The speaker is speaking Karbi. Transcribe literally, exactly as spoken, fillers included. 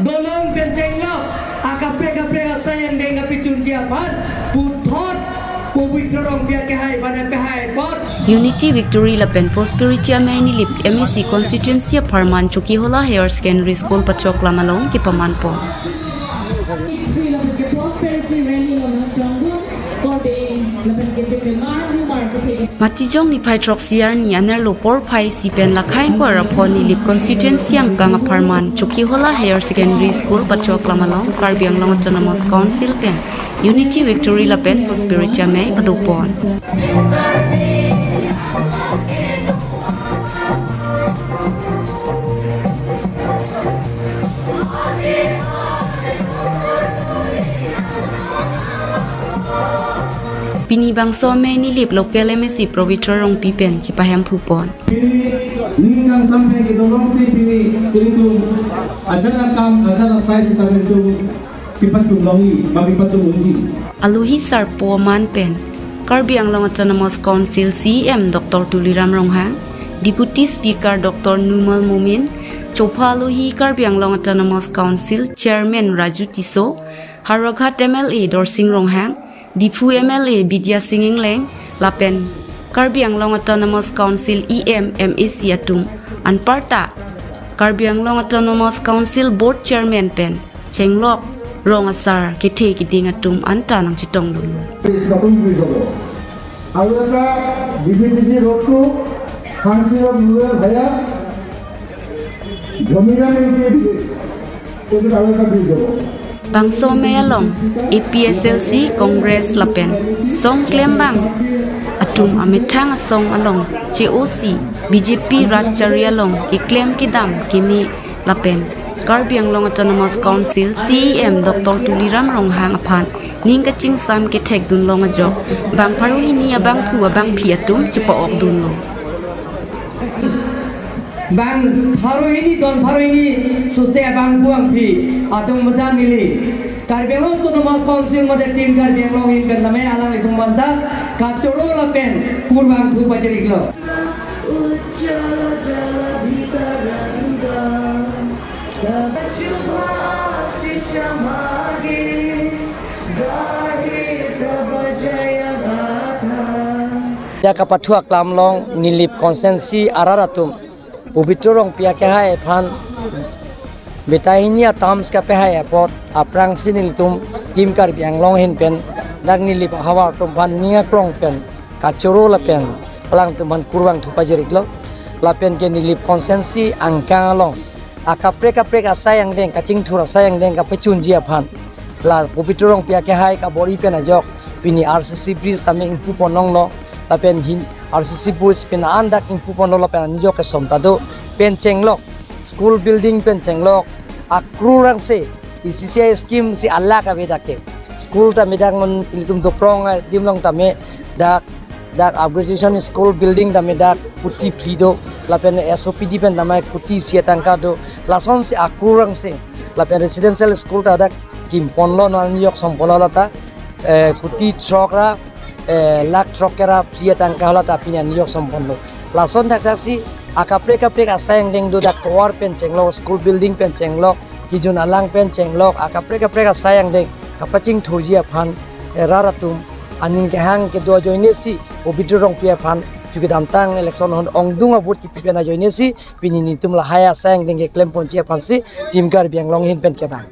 Dolong pen chenglok, akaprek kaprek asai angdeng kapachunji aphan, puthot Pabitra Rongpi akehai aphan pehai apot. Unity Victory lapen Prosperity Amei Nilip M A C constituency apharman Chokihola Higher Secondary School pachoklam along kepaman pon. Prosperity Rally lo nang strong. Matijong niphai throksi arni anerlo porphai isi pen lakhai ingkoi ra pho Nilip constituency angkang apharman Chokihola Higher Secondary School pachoklam along Karbi Anglong Autonomous Council pen Unity Victory lapen Prosperity Amei padopon. Pini bangso amei Nilip local M A C Pabitra Rongpi pen chepahemphu pon. Pini ning kangsam pen kedolong si pini ilitum ajat akam ajat asai sita ilitum kepachunlongji, ma kepachunlongji. Alohi sarpo aman pen Karbi Anglong Autonomous Council C E M Doctor Tuliram Ronghang, Deputy Speaker Doctor Numal Momin, chopha alohi Karbi Anglong Autonomous Council Chairman Raju Tisso, Howraghat M L A Dorsing Ronghang, Diphu M L A Bidya Sing Engleng, lapen Karbi Anglong Autonomous Council E M, M A C atum, anparta Karbi Anglong Autonomous Council Board Chairman pen chenglok rong asar kethe kiding atum anta nangchetongdunlo. Aru eta B B P C road to Hansi Road Rural via Jamiran N T A village. Itu aru eta bridge hobo. Bangso amei along A P S L C, Congress lapen song klembang atum amethang asong along che-osi B J P rat chari along keklem kedam keme lapen Karbi Anglong Autonomous Council C E M Doctor Tuliram Ronghang aphan ning kachingsam kethekdunlong ajok bang pharo hini abangphu abangphi atum chepa-okdunlo. Bang pharo hini, don pharo hini sose abangphu abangphi atum mada neli Karbi Anglong Autonomous Council mate Team Karbi Anglong ahin pen tame alanglitum aphanta kachoro lapen kurvangthu pajir-iklo. Ya kapathu aklam along Nilip constituency arat atum Pabitra Rongpi akehai aphan beta hini a-terms kapehai apot aphrangsi nelitum Team Karbi Anglong ahin pen dak Nilip ahavar atum aphan ning akrong pen kachoro lapen alangtum aphan kurvangthu pajir-iklo. Lapen ke Nilip constituency angkang along akaprek kaprek asai angdeng, kachingthur asai angdeng kapachunji aphan la Pabitra Rongpi akehai kabor-i pen ajok pini R C C bridge tame ingpu ponlonglo, lapen hin R C C bridge pen an dak ingpu ponlo lapen anijok kesom ta do pen chenglok, school building pen chenglok, akrur angse, E C C I scheme si alak ave dak ke. School tame dak non ilitum Doprong adim along tame dak, dak upgradation school building tame dak kuti phli do, lapen S O P D pen tame kuti isi atangka do, lasonsi akrur angse, lapen residential school ta dak kimponlo non anijok somponlo lata, eh, kuti throk ra, eh, lakh throk kera phli atangka lata pini anijok somponlo. Lason thakthak si akaprek kaprek asai angdeng do dak tovar pen chenglok, school building pen chenglok, kijun alang pen chenglok, akaprek kaprek asai angdeng kapachingthurji aphan, eh, rat atum aning kehang kedo ajoine si Pabitra Rongpi aphan chu kedamtang election ahut ongdung a-vote kipi pen ajoine si pini nelitum lahai asai angdeng keklem ponji aphan si Team Karbi Anglong ahin pen kevang.